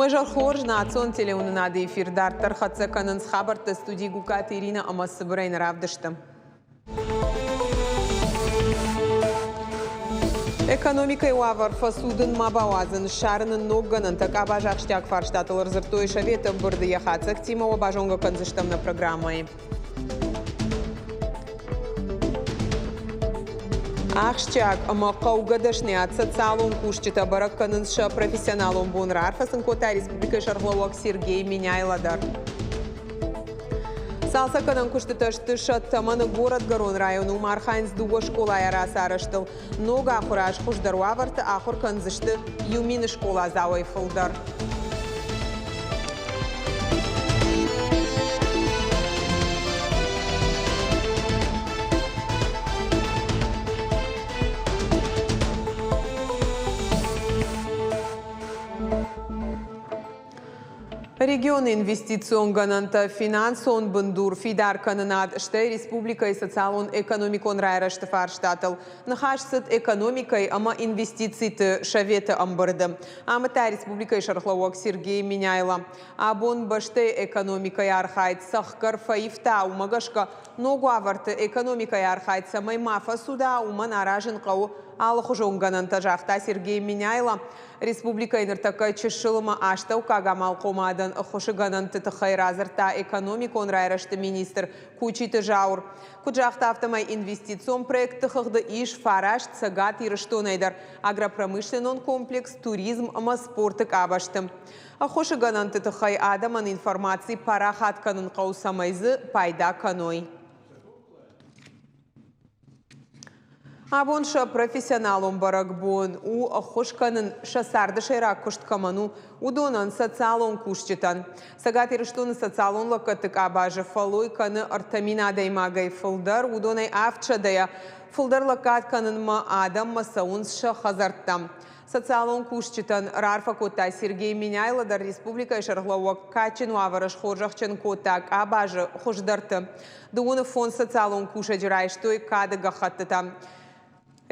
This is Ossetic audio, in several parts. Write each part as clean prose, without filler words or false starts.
Уӕ зӕр хорз, национ телеуынынады эфир дарддӕр хӕццӕ кӕнынц хабӕртты студи Гукаты Ирина ӕмӕ цыбырӕй нӕ равдысты. Экономикӕйы уавӕр фӕцудын ма бауадзын, ссарын ын ног гӕнӕнтӕ къабаз ахсджиаг фарстатыл ӕрдзырдтой Советы ӕмбырды йӕ хатдзӕгтимӕ уӕ базонгӕ кӕндзыстӕм нӕ программӕйы. Ахсджиаг ӕмӕ хъӕугӕ дӕсныйад социалон кусджытӕ бӕрӕг кӕнынц сӕ профессионалон бон, раарфӕ сын кодта республикӕйы сӕргълӕууӕг Сергей Меняйло дӕр. Цалцӕггӕнӕн куыстытӕ сты сӕ тӕмӕны горӕтгӕрон районы, уым архайынц дыууӕ скъолайы рацарӕзтыл. Ног ахуыр аз хуыздӕр уавӕрты ахуыр кӕндзысты иу мины скъоладзауӕй фылдӕр. Регионы инвестицион гӕнӕнтӕ, финансон бындур фидаркӕнынад, стӕй республикӕйы социалон-экономикон райрӕзты фарстатыл ныхас цыд экономикӕйы ӕмӕ инвестициты советы ӕмбырды. Амыдта республикӕйы сӕргълӕууӕг Сергей Меняйло. Абон бӕстӕйы экономикӕйы архайд цӕхгӕр фӕивта, уымӕ гӕсгӕ ног уавӕрты экономикӕйы архайд цӕмӕй ма фӕцуда, уымӕн аразын хъӕуы алыхуызон гӕнӕнтӕ, загъта Сергей Меняйло. Республикӕйы ныртӕккӕ чысыл ӕмӕ астӕуккаг амалхъомадӕн ӕххуысы гӕнӕнты тыххӕй радзырдта экономикон райрӕзты министр Кучиты Зауыр. Куыд загъта, афтӕмӕй инвестицион проектты хыгъды ис фараст Цӕгат Ирыстонӕй дӕр агропромышленнон комплекс, туризм ӕмӕ спорты къабӕзты. Ӕххуысы гӕнӕнты тыххӕй адӕмӕн информаци парахат кӕнын хъӕуы, цӕмӕй дзы пайда кӕной. Абон сӕ профессионалон бӕрӕгбон у ӕххуыс кӕнын сӕ царды сӕйраг куыст кӕмӕн у, уыдонӕн, социалон кусджытӕн. Цӕгат Ирыстоны социалон лӕггӕдты къабазы фӕллой кӕны 3000 адӕймагӕй фылдӕр, уыдонӕй авдсӕдӕйӕ фылдӕр лӕггад кӕнынмӕ адӕммӕ цӕуынц сӕ хӕдзӕрттӕм. Социалон кусджытӕн раарфӕ кодта Сергей Меняйло дӕр республикӕйы сӕргълӕууӕг кадджын уавӕры схорзӕхджын кодта къабазы хуыздӕрты. Дыууыны фондз социалон кусӕджы райстой кады гӕххӕттытӕ.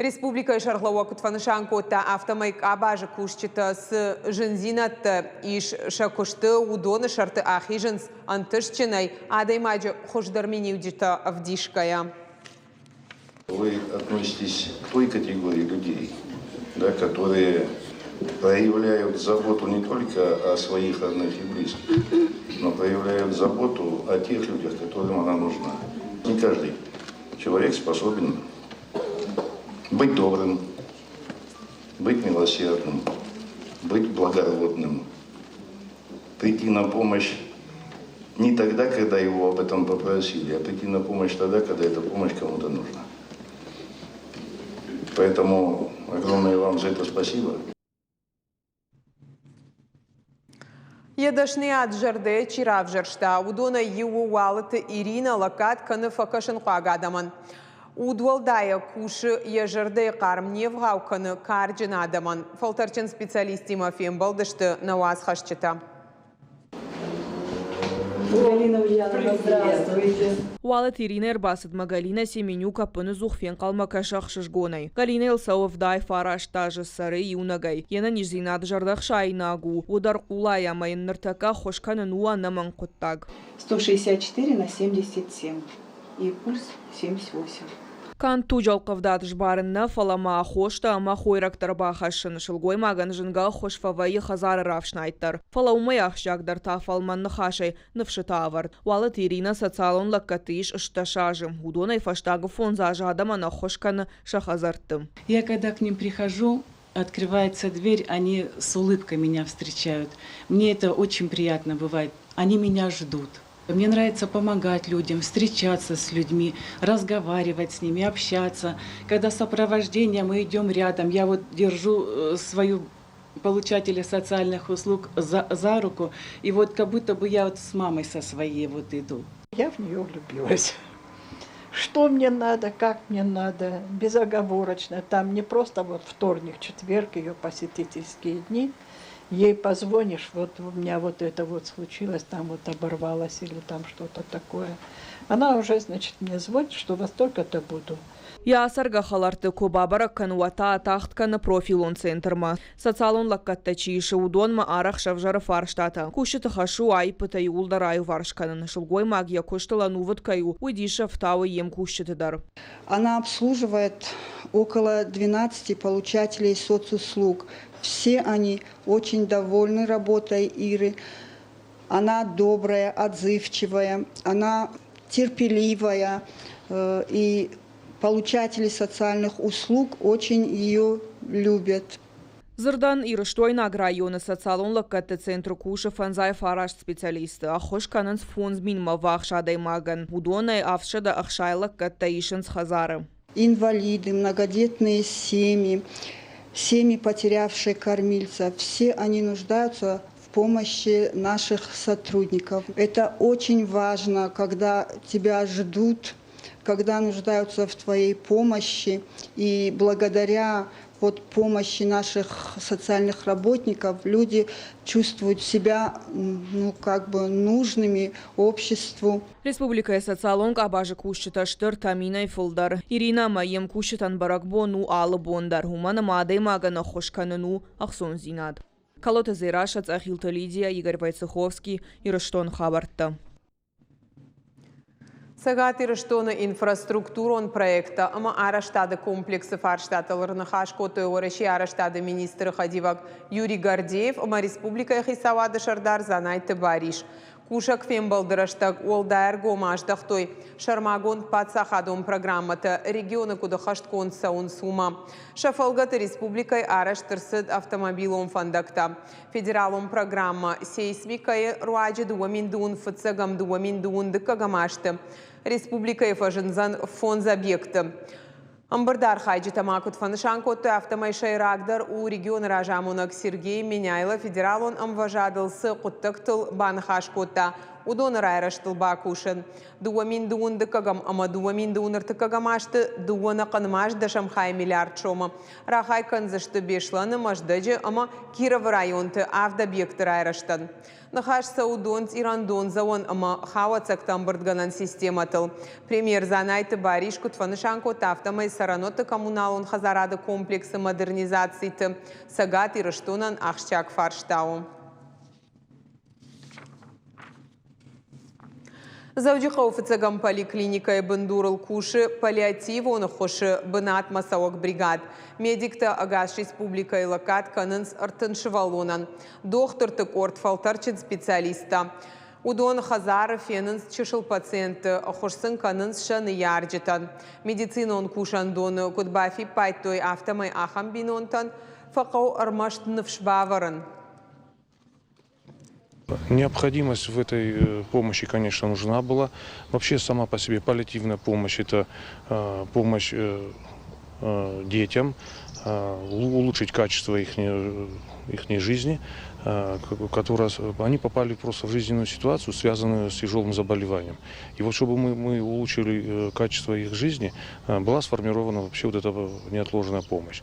Республикӕйы сӕргълӕууӕг куыд фӕнысан кодта, афтӕмӕй къабазы кусджытӕ цы зындзинӕдтӕ ис сӕ куысты, уыдоны сӕрты ахизынц ӕнтыстджынӕй, адӕймаджы хуыздӕр миниуджытӕ ӕвдисгӕйӕ. Вы относитесь к той категории людей, да, которые проявляют заботу не только о своих родных и близких, но проявляют заботу о тех людях, которым она нужна. Не каждый человек способен быть добрым, быть милосердным, быть благородным, прийти на помощь не тогда, когда его об этом попросили, а прийти на помощь тогда, когда эта помощь кому-то нужна. Поэтому огромное вам за это спасибо. Йӕ дӕсныйад зӕрдӕйӕ чи равзӕрста, уыдонӕй иу у Уалыты Иринӕ, лӕггад кӕны фӕкӕсынхъуаг адӕмӕн. Удуӕлдайӕ кусы, йӕ зӕрдӕйы хъарм не вгъау кӕны карджын адӕмӕн. Фӕлтӕрджын специалисттимӕ фембӕлдысты нӕ уацхӕсджытӕ. Галина Ульянова, здравствуйте. Уалыты Иринӕ ӕрбацыдмӕ Галинӕ Семенюк ӕппыныдзух фенхъӕлмӕ кӕсы ӕхсызгонӕй. Галинӕйыл цӕуы 79 азы, цӕры иунӕгӕй. Йе нӕниздзинад зӕрдӕхсаинаг у, уыд ӕрхъулайы ӕмӕ йын ныртӕккӕ ӕххуыс кӕнын у ӕнӕмӕнг хъуыддаг. 164 на 77 и пульс 78. Канд туджы ӕлхъывдад сбарын нӕ, фӕлӕ ма хостӕ ӕмӕ хойрӕгтӕ ӕрбахӕссын сылгоймагӕн зынгӕ ӕххуыс фӕвӕййы хӕдзары рафснайд дӕр. Фӕлӕ уымӕй ахсджиагдӕр та фӕлмӕн ныхасӕй ныфсытӕ ӕвӕрд. Уалыты Иринӕ социалон лӕггӕдты ис 18 азы. Уыдонӕй фӕстаг фондз азы адӕмӕн ӕххуыс кӕны сӕ хӕдзӕртты. Я когда к ним прихожу, открывается дверь, они с улыбкой меня встречают. Мне это очень приятно бывает. Они меня ждут. Мне нравится помогать людям, встречаться с людьми, разговаривать с ними, общаться. Когда сопровождение, мы идем рядом, я вот держу свою получателя социальных услуг за руку, и вот как будто бы я вот с мамой со своей вот иду. Я в нее влюбилась. Что мне надо, как мне надо, безоговорочно. Там не просто вот вторник, четверг, ее посетительские дни. Ей позвонишь, вот у меня вот это вот случилось, там вот оборвалось или там что-то такое. Она уже, значит, мне звонит, что во столько-то буду. Йӕ ацӕргӕ хӕлӕртты куы бабӕрӕг кӕны, уӕд та атагъд кӕны профилон центрмӕ. Социалон лӕггӕдтӕ чи исы, уыдонмӕ арӕх сӕвзӕры фарстатӕ. Кусджыты хӕс у аиппытӕ иууылдӕр аиуварс кӕнын. Сылгоймаг йӕ куыстыл ӕнувыд кӕй у, уый дисы ӕфтауы йе мкусджыты дӕр. Она обслуживает около 12 получателей соцуслуг. Все они очень довольны работой Иры. Она добрая, отзывчивая, она терпеливая, и получатели социальных услуг очень ее любят. Дзырдӕн, Ирыстойнаг районы социалон лӕггӕдты центры кусы 59 специалисты, ӕххуыс кӕнынц 5000-мӕ ввахс адӕймагӕн. Уыдонӕй 760 лӕггӕдтӕ исынц хӕдзары. Инвалиды, многодетные семьи, семьи, потерявшие кормильца, все они нуждаются в помощи наших сотрудников. Это очень важно, когда тебя ждут, когда нуждаются в твоей помощи. И благодаря вот помощи наших социальных работников люди чувствуют себя, ну, как бы нужными обществу. Республикӕйы социалон къабазы кусджытӕ сты 3 минӕй фылдӕр. Иринӕ ӕмӕ йе мкусджытӕн бӕрӕгбон у алы бон дӕр, уымӕн ӕмӕ адӕймагӕн ӕххуыс кӕнын у ӕхцондзинад. Калоты Дзерассӕ, Цъӕхилты Лидия, Игорь Войцеховский, Ирыстоны хабӕрттӕ. Цӕгат Ирыстоны инфраструктурон проекттӕ ӕмӕ арӕзтады комплексы фарстатыл ӕрныхас кодтой Уӕрӕсейы арӕзтады министры хӕдивӕг Юрий Гордеев ӕмӕ республикӕйы хицауады сӕрдар Дзанайты Барис. Кусӕг фембӕлды рӕстӕг уӕлдай ӕргом аздӕхтой, сӕрмагонд паддзахадон программӕтӕ регионы куыд ӕххӕстгонд цӕуынц, уымӕ. Сӕ фӕлгӕты республикӕйы арӕзт ӕрцыд автомобилон фӕндӕгтӕ. Федералон программӕ «Сейсмика»-йы руаджы 2021-2022 азты республикӕйы фӕзындзӕн фондз объекты. Ӕмбырды архайджытӕ ма куыд фӕнысан кодтой, афтӕмӕй сӕйрагдӕр у, регионы разамонӕг Сергей Меняйло федералон ӕмвӕзадыл цы хъуыддӕгтыл баныхас кодта, уыдоны райрӕзтыл бакусын. 2022 ӕмӕ 2023 азты 2,8 миллиард сомы рахай кӕндзысты Беслӕны, Мӕздӕджы ӕмӕ Кировы районты авд объекты райрӕзтӕн. Ныхас цӕуы донцъирӕн, дондзӕуӕн ӕмӕ хауӕццӕгтӕ ӕмбырдгӕнӕн системӕтыл. Премьер Дзанайты Барис куыд фӕнысан кодта, афтӕмӕй цӕрӕнуӕтты коммуналон хӕдзарады комплексы модернизациты Цӕгат Ирыстонӕн ахсджиаг фарста у. Дзӕуджыхъӕуы фыццӕгӕм поликлиникӕйы бындурыл кусы паллиативон ӕххуысы бынатмӕ цӕуӕг бригад. Медиктӕ ӕгас республикӕйы лӕггад кӕнынц 30 сывӕллонӕн. Дохтырты къорд фӕлтӕрджын специалисттӕ. Уыдон хӕдзары фенынц чысыл пациентты, ӕххуыс сын кӕнынц сӕ ныййарджытӕн. Медицинон кусӕндоны куыд бафиппайдтой, афтӕмӕй ахӕм бинонтӕн фӕхъӕуы ӕрмӕст ныфс бавӕрын. Необходимость в этой помощи, конечно, нужна была. Вообще сама по себе паллиативная помощь – это помощь детям, улучшить качество их жизни, которая, они попали просто в жизненную ситуацию, связанную с тяжелым заболеванием. И вот чтобы мы улучшили качество их жизни, была сформирована вообще вот эта неотложная помощь.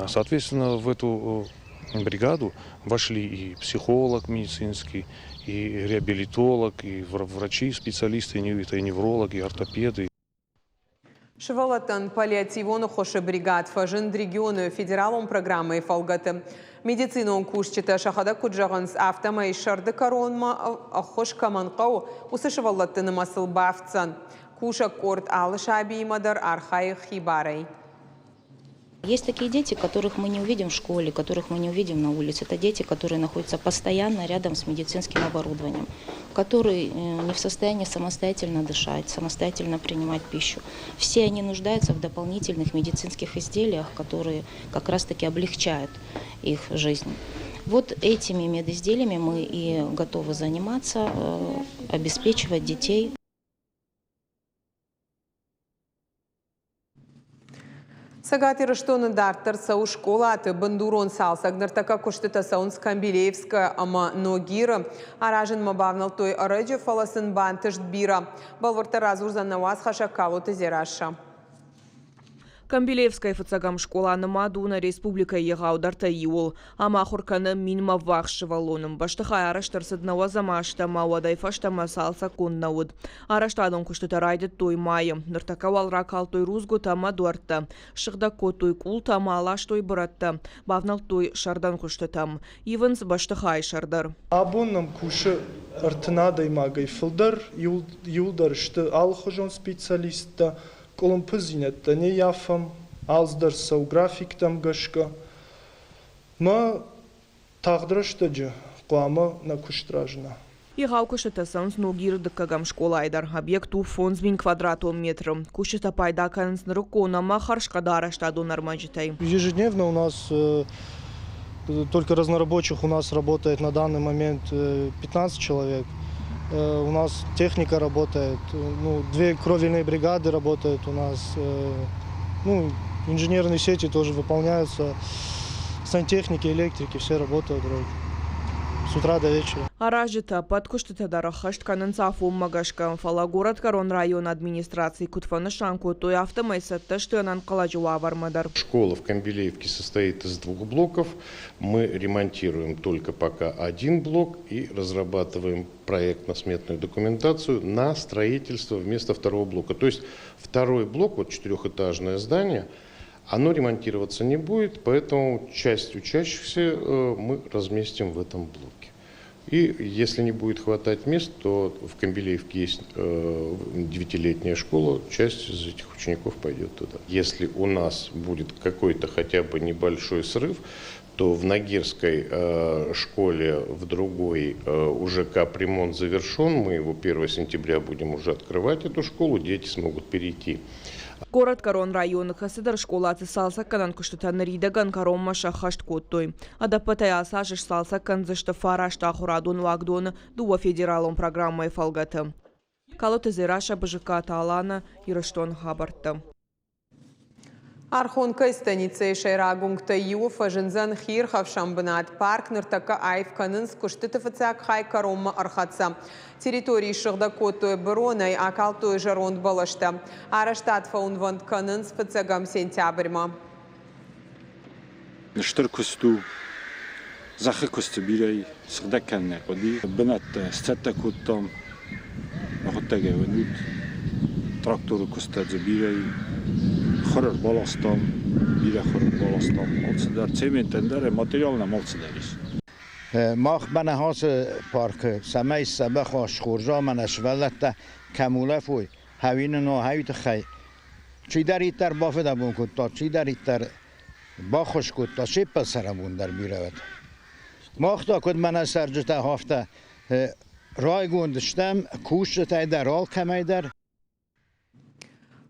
Соответственно, в эту бригаду вошли и психолог медицинский, и реабилитолог, и врачи, специалисты, это и неврологи, и ортопеды. Сывӕллӕттӕн паллиативон ӕххуысы бригад фӕзынд регионы федералон программӕйы фӕлгӕты. Медицинон кусджытӕ сӕхӕдӕг куыд зӕгъынц, афтӕмӕй сӕрды кӕронмӕ ӕххуыс кӕмӕн хъӕуы, уыцы сывӕллӕтты нымӕцыл бафтдзӕн. Кусӕг къорд алы сабиимӕ дӕр архайы хибарӕй. Есть такие дети, которых мы не увидим в школе, которых мы не увидим на улице. Это дети, которые находятся постоянно рядом с медицинским оборудованием, которые не в состоянии самостоятельно дышать, самостоятельно принимать пищу. Все они нуждаются в дополнительных медицинских изделиях, которые как раз-таки облегчают их жизнь. Вот этими медизделиями мы и готовы заниматься, обеспечивать детей. Цӕгат Ирыстоны дарддӕр цӕуы скъолаты бындурон цалцӕг. Ныртӕккӕ куыстытӕ цӕуынц Камбилеевская ӕмӕ Ногиры. Аразынмӕ бавнӕлдтой ӕрӕджы, фӕлӕ сын бантыст бирӕ. Бӕлвырддӕр радзурдзӕн нӕ уацхӕссӕг Калоты Дзерассӕ. Камбилеевскӕйы фыццӕгӕм скъола нымад у нӕ республикӕйы егъаудӕртӕй иуыл. Ам ахуыр кӕны минмӕ ввахс сывӕллоны. Бӕстыхай арӕзт ӕрцыд нӕуӕдзӕм азты ӕмӕ уӕдӕй фӕстӕмӕ цалцӕггонд нӕ уыд. Арӕзтадон куыстытӕ райдыдтой майы. Ныртӕккӕ уал ракалдтой рудзгуытӕ ӕмӕ дуӕрттӕ, ссыгъдӕг кодтой къултӕ ӕмӕ аластой бырӕттӕ, бавнӕлдтой сӕрдӕн куыстытӕм. Ивынц бӕстыхайы сӕр дӕр. Абон нӕм кусы 30 адӕймагӕй фылдӕр, иуылдӕр сты алыхуызон специалисттӕ, къуылымпыдзинӕдтӕ не ййафӕм, алцыдӕр цӕуы графиктӕм гӕсгӕ. Мӕ тагъд рӕстӕджы хъуамӕ нӕ куыст разына. Егъау куыстытӕ цӕуынц Ногиры дыккӕгӕм скъолайы дӕр. Объект у 5000 квадратон метры. Кусджытӕ пайда кӕнынц нырыккон ӕмӕ хӕрзхъӕд арӕзтадон ӕрмӕджытӕй. Ежедневно у нас только разнорабочих у нас работает на данный момент 15 человек. У нас техника работает, ну, две кровельные бригады работают у нас, ну, инженерные сети тоже выполняются, сантехники, электрики, все работают вроде. С утра до вечера. Аразджытӕ ӕппӕт куыстытӕ дӕр ӕххӕст кӕнынц афонмӕ гӕсгӕ, фӕлӕ горӕтгӕрон районы администрацийы куыд фӕнысан кодтой, афтӕмӕй цӕттӕ сты ӕнӕнхъӕлӕджы уавӕрмӕ дӕр. Школа в Камбилеевке состоит из двух блоков. Мы ремонтируем только пока один блок и разрабатываем проектно-сметную документацию на строительство вместо второго блока. То есть второй блок, вот четырехэтажное здание, оно ремонтироваться не будет, поэтому часть учащихся мы разместим в этом блоке. И если не будет хватать мест, то в Камбилеевке есть девятилетняя школа, часть из этих учеников пойдет туда. Если у нас будет какой-то хотя бы небольшой срыв, то в Ногирской школе, в другой уже капремонт завершен, мы его 1 сентября будем уже открывать эту школу, дети смогут перейти. Горӕтгӕрон районы кӕцыдӕр скъолаты цалцӕггӕнӕн куыстытӕ ныридӕгӕн кӕронмӕ сӕххӕст кодтой. Ӕдӕппӕтӕй ацы аз сцалцӕг кӕндзысты фараст ахуырадон уагдоны дыууӕ федералон программӕйы фӕлгӕты. Калоты Дзерассӕ, Бызыккаты Алана, Ирыстоны хабӕрттӕ. Архонкӕйы станицӕйы сӕйраг уынгтӕй иуы фӕзындзӕн хиирхӕфсӕн бынат. Парк ныртӕккӕ аив кӕнынц, куыстыты фыццаг хай кӕронмӕ ӕрхӕццӕ. Территорийы ссыгъдӕг кодтой быронӕй, акалдтой зӕронд бӕлӕстӕ. Арӕзтад фӕуынвӕнд кӕнынц фыццӕгӕм сентябрьмӕ. Стыр куыст у, зӕххы куысты бирӕ сыгъдӕг кӕнын нӕ хъуыди. Бынӕттӕ сцӕттӕ кодтам, мӕхуыдтӕгӕй уынут, тракторы куыстӕ дзы бирӕ и. Хур ӕрбаластам, бирӕ хур ӕрбаластам. Алцыдӕр, цементӕн дӕр, материал нӕм алцыдӕр ис. Мах мӕнӕ ацы паркы, цӕмӕй дзӕбӕх уа, схорз уа мӕнӕ сывӕллӕттӕ кӕм улӕфой, хӕуины хӕйы тыххӕй чидӕриддӕр бафыдӕбон кодта, чидӕриддӕр баххуыс кодта, се ппӕт цӕрӕнбон дӕр бирӕ уӕд. Мах та, куыд мӕнӕ цӕрджытӕ, афтӕ райгонд стӕм кусджытӕй дӕр, алкӕмӕй дӕр.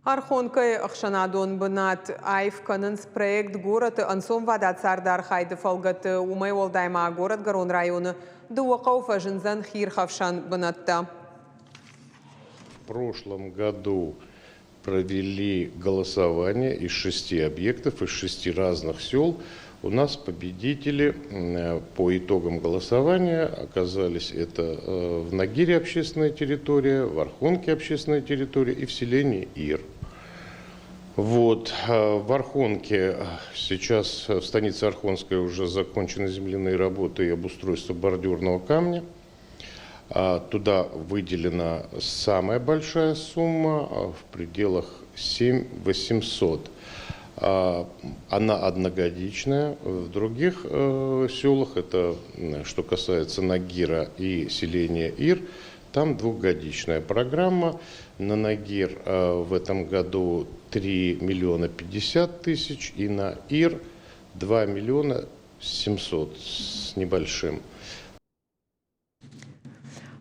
Архонкӕйы ӕхсӕнадон бынат аив кӕнынц проект горӕты ӕнцонвадат цардархайды фӕлгӕты. Уымӕй уӕлдай ма горӕтгӕрон районы дыууӕ хъӕуы фӕзындзӕн хиирхӕфсӕн бынӕттӕ. В прошлом году провели голосование из шести объектов, из шести разных сел. У нас победители по итогам голосования оказались это в Ногире общественная территория, в Архонке общественная территория и в селении Ир. Вот. В Архонке сейчас, в станице Архонской уже закончены земляные работы и обустройство бордюрного камня. Туда выделена самая большая сумма в пределах 7 800. Она одногодичная. В других селах, это что касается Ногира и селения Ир, там двухгодичная программа. На Ногир в этом году 3 миллиона 50 тысяч и на Ир 2 миллиона 700 с небольшим.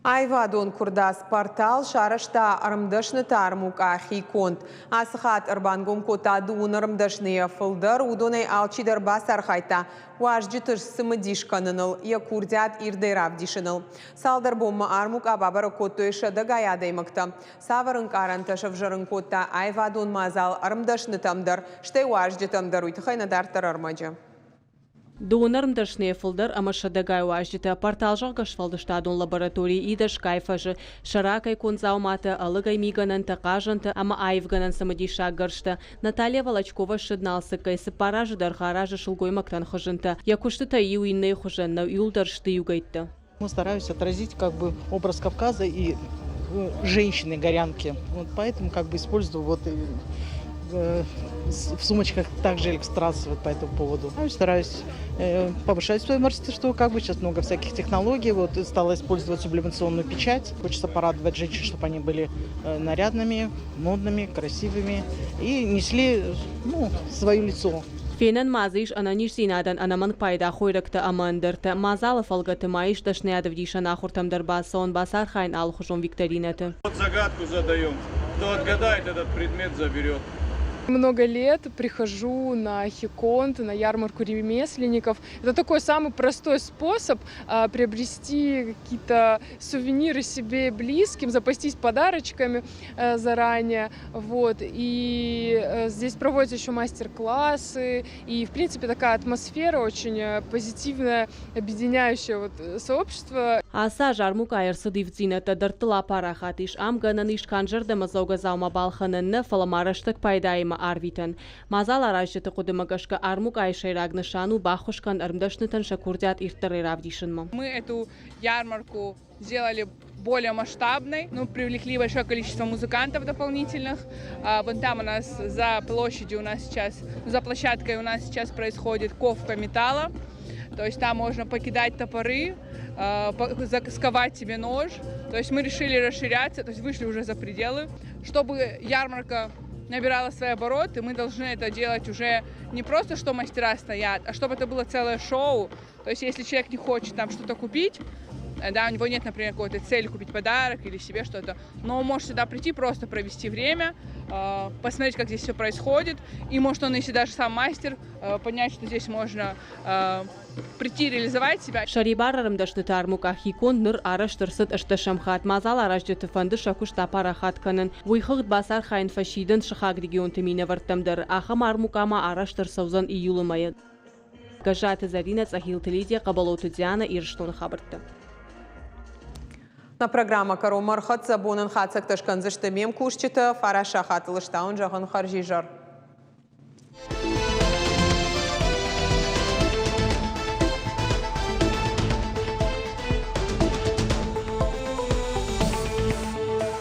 Аивадон куырдадз «Портал» сарӕзта ӕрмдӕсныты армукъа хиконд. Ацы хатт ӕрбангом кодта дыууын ӕрмдӕсныйӕ фылдӕр. Уыдонӕй алчидӕр бацархайдта уазджыты сцымыдис кӕныныл, йӕ курдиат ирдӕй равдисыныл. Цалдӕр бонмӕ армукъа бабӕрӕг кодтой сӕдӕгай адӕймӕгтӕ. Цавӕр ӕнкъарӕнтӕ сӕвзӕрын кодта аивадон мадзал ӕрмдӕснытӕм дӕр, стӕй уазджытӕм дӕр, уый тыххӕй нӕ дарддӕр ӕрмӕджы. Дыууын ӕрмдӕсныйӕ фылдӕр ӕмӕ сӕдӕгай уазджытӕ портал зӕгъгӕ сфӕлдыстадон лабораторийы и дӕсгай фӕзы, сӕракӕй конд дзауматӕ, ӕлыгӕй мигӕнӕнтӕ, хъазӕнтӕ ӕмӕ аивгӕнӕн цымыдисаг гӕрзтӕ. Наталья Волочкова ссыд Налцыккӕй, цыппар азы дӕргъы аразы сылгоймӕгтӕн хызынтӕ. Йӕ куыстытӕй иу иннӕйы хуызӕн нӕу, иуылдӕр сты иугӕйттӕ. Мы стараемся отразить как бы образ Кавказа и женщины-горянки. Вот поэтому как бы использую вот в сумочках также иллюстрацию вот по этому поводу. Стараюсь повышать свое мастерство, как бы сейчас много всяких технологий, вот стала использовать сублимационную печать. Хочется порадовать женщин, чтобы они были нарядными, модными, красивыми и несли, ну, свое лицо. Фенӕн ма дзы ис ӕнӕниздзинадӕн ӕнӕмӕнг пайда хойрӕгтӕ ӕмӕ ӕндӕртӕ. Мадзалы фӕлгӕты ма ис дӕсныйадӕвдисӕн ахуыртӕм дӕр бацӕуӕн, бацархайын алыхуызон викторинӕты. Вот загадку задаем. Кто отгадает этот предмет, заберет. Много лет прихожу на Хиконт, на ярмарку ремесленников. Это такой самый простой способ приобрести какие-то сувениры себе и близким, запастись подарочками заранее. Вот. И здесь проводятся еще мастер-классы. И, в принципе, такая атмосфера очень позитивная, объединяющая вот сообщество. Ацы аз армукъайы ӕрцыд ивддзинӕдтӕ, дӕрдтыл апарахат ис. Ам гӕнӕн ис канд зӕрдӕмӕдзӕугӕ дзаума балхӕнӕн нӕ, фӕлӕ ма рӕстӕг пайдаимӕ арвитӕн. Мадзал аразджыты хъуыдымӕ гӕсгӕ армукъайы сӕйраг нысан у баххуыс кӕнын ӕрмдӕснытӕн сӕ курдиат ирддӕрӕй равдисынмӕ. Мы эту ярмарку сделали более масштабной, ну, привлекли большое количество музыкантов дополнительных. Вон там у нас за площадью у нас сейчас, за площадкой у нас сейчас происходит ковка металла. То есть там можно покидать топоры, сковать себе нож. То есть мы решили расширяться, то есть вышли уже за пределы. Чтобы ярмарка набирала свои обороты, мы должны это делать уже не просто, что мастера стоят, а чтобы это было целое шоу. То есть если человек не хочет там что-то купить, да, у него нет, например, какой-то цели купить подарок или себе что-то, но он может сюда прийти, просто провести время, посмотреть, как здесь все происходит, и может он, если даже сам мастер, понять, что здесь можно прийти реализовать себя. Сӕрибар ӕрмдӕсныты армукъа Хиконд ныр арӕзт ӕрцыд ӕстдӕсӕм хатт. Мадзал аразджыты фӕнды сӕ куыст апарахат кӕнын. Уый хыгъд бацархайын фӕсидынц сыхаг регионты минӕвӕрттӕм дӕр. Ахӕм армукъа ма арӕзт ӕрцӕудзӕн июлы мӕйы. Гӕззаты Зӕринӕ, Цъӕхилты Лидия, Хъӕбӕлоты Диана, Ирыстоны хабӕрттӕ. Нӕ программӕ кӕронмӕ ӕрхӕццӕ. Бонӕн хатдзӕгтӕ скӕндзысты ме мкусджытӕ. 9 сахатыл ӕз та уын зӕгъын хӕрзизӕр.